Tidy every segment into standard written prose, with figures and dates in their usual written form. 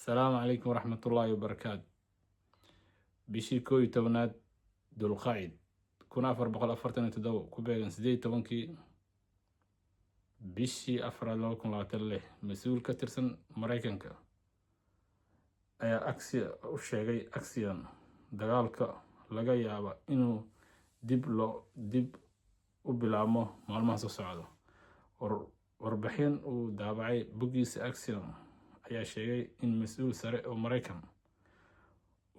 Asalaamu calaykum waraxmatullaahi wabarakaatu. Bishii 11aad, Dulqacid, 1447, ku beegan 18-kii bishii afraad 2026, mas-uul ka tirsan Mareykanka ayaa u sheegay Axios dagaalka laga yaaba inuu dib u bilaabmo maalmaha soo socda. Warbixin uu daabacay boggiisa Axios ayaa sheegay in mas-uul sare oo Mareykan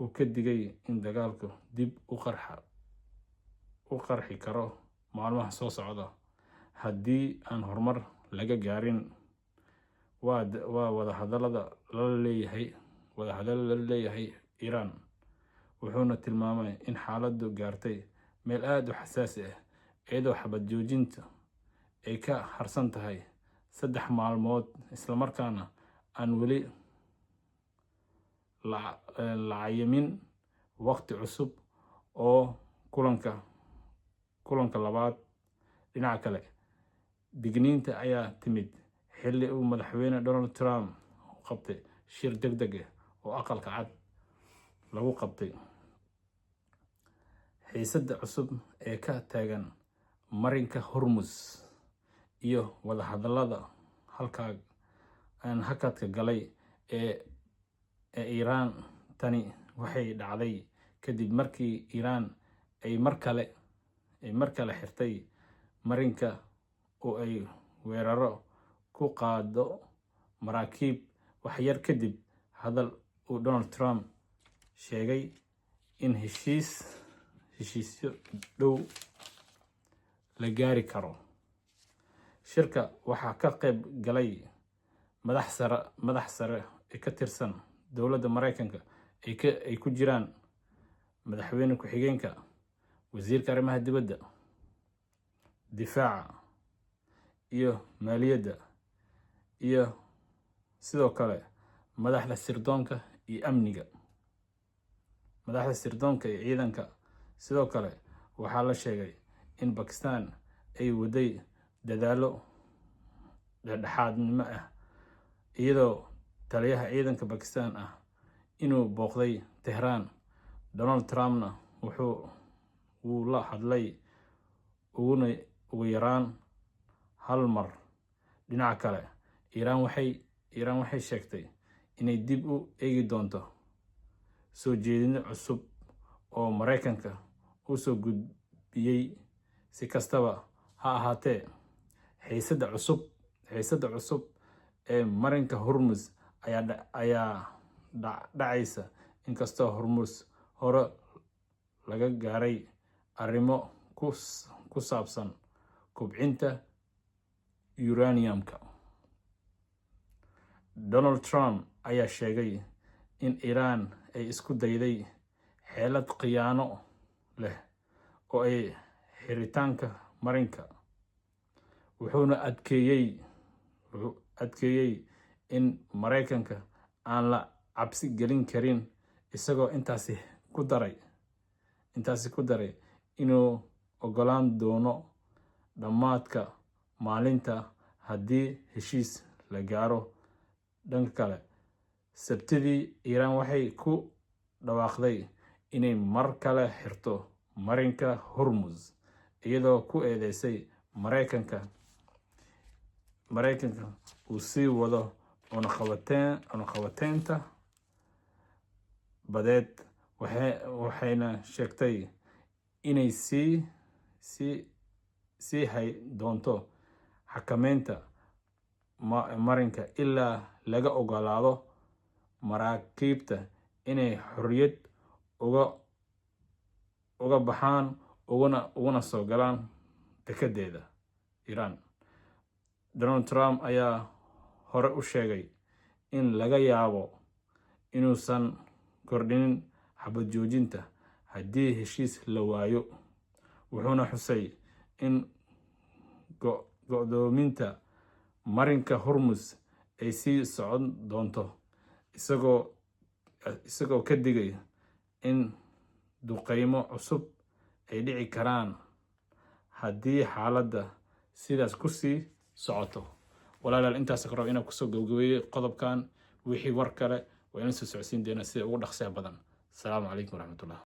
uu ka digay in dagaalku dib u qarxi karo maalmaha soo socda haddii aan horumar laga gaarin waa wadahadallada lala leeyahay Iran. Wuxuuna tilmaamay in xaaladdu gaartay meel aada u xasaasi ah, iyadoo xabad joojinta ay ka harsan tahay 3 maalmood, islamarkaana aan weli la cayimin waqti cusub oo kulanka labaad. Dhinaca kale, digniinta ayaa timid xilli uu Madaxweyne Donald Trump qabtay shir deg deg ah oo Aqalka Cad lagu qabtay. Xiisadda cusub ee ka taagan marinka Hormuz iyo wadahadallada halkaa hakadka galay ee Iran. Tani waxay dhacday kadib markii Iran ay mar kale xirtay marinka oo ay weeraro ku qaado maraakiib, wax yar kadib hadal uu Donald Trump sheegay in heshiisyo dhow la gaari karo. Shirka waxaa ka qayb galay madax sare ee ka tirsan dowladda Mareykanka, ay ku jiraan madaxweyne ku-xigeenka, wasiirka arrimaha dibadda, difaaca iyo maaliyadda, iyo sidoo kale madaxda sirdoonka iyo amniga, madaxda sirdoonka iyo ciidanka. Sidoo kale waxaa la sheegay in Bakistan ay waday dadaallo dhexdhexaadnimo ah, iyadoo taliyaha ciidanka Bakistan ah inuu booqday Tehraan, Donald Trumpna wuu la hadlay ugu yaraan hal mar. Dhinaca kale, Iiraan waxay sheegtay inay dib u eegi doonto soo jeedino cusub oo Mareykanka u soo gudbiyey. Si kastaba ha ahaatee, xiisadda cusub ee marinka Hormuz ayaa dhacaysa inkastoo Hormuz hore laga gaaray arrimo ku saabsan kobcinta uranium-ka. Donald Trump ayaa sheegay in Iiraan ay isku dayday xeelad khiyaano leh oo ay xiritaanka marinka, wuxuuna adkeeyey in Mareykanka aan la cabsi gelin karin, isagoo intaasi ku daray inuu ogolaan doono dhammaadka maalinta haddii heshiis la gaaro. Dhanka kale, Sabtidii Iiraan waxay ku dhawaaqday inay mar kale xirto marinka Hormuz, iyadoo ku eedeysay Mareykanka uu sii wado cunaqabateynta badeed, waxayna sheegtay inay sii hay doonto xakameynta marinka ilaa laga ogolaado maraakiibta inay xorriyad uga baxaan uguna soo galaan dekedeeda Iiraan. Donald Trump ayaa hore u sheegay in laga yaabo inuusan kordhinin xabad joojinta haddii heshiis la waayo, wuxuuna xusay in go'doominta marinka Hormuz ay sii socon doonto, isagoo ka digay in duqeymo cusub ay dhici karaan haddii xaaladda sidaas ku sii socoto. Walaalayaal, intaas rabo inaan kusoo gabagabeeyey qodobkan. Wixii war kale Waa inaan soo socodsiin doonaa sida ugu dhaqsiya badan. Asalaamu calaykum waraxmatullah.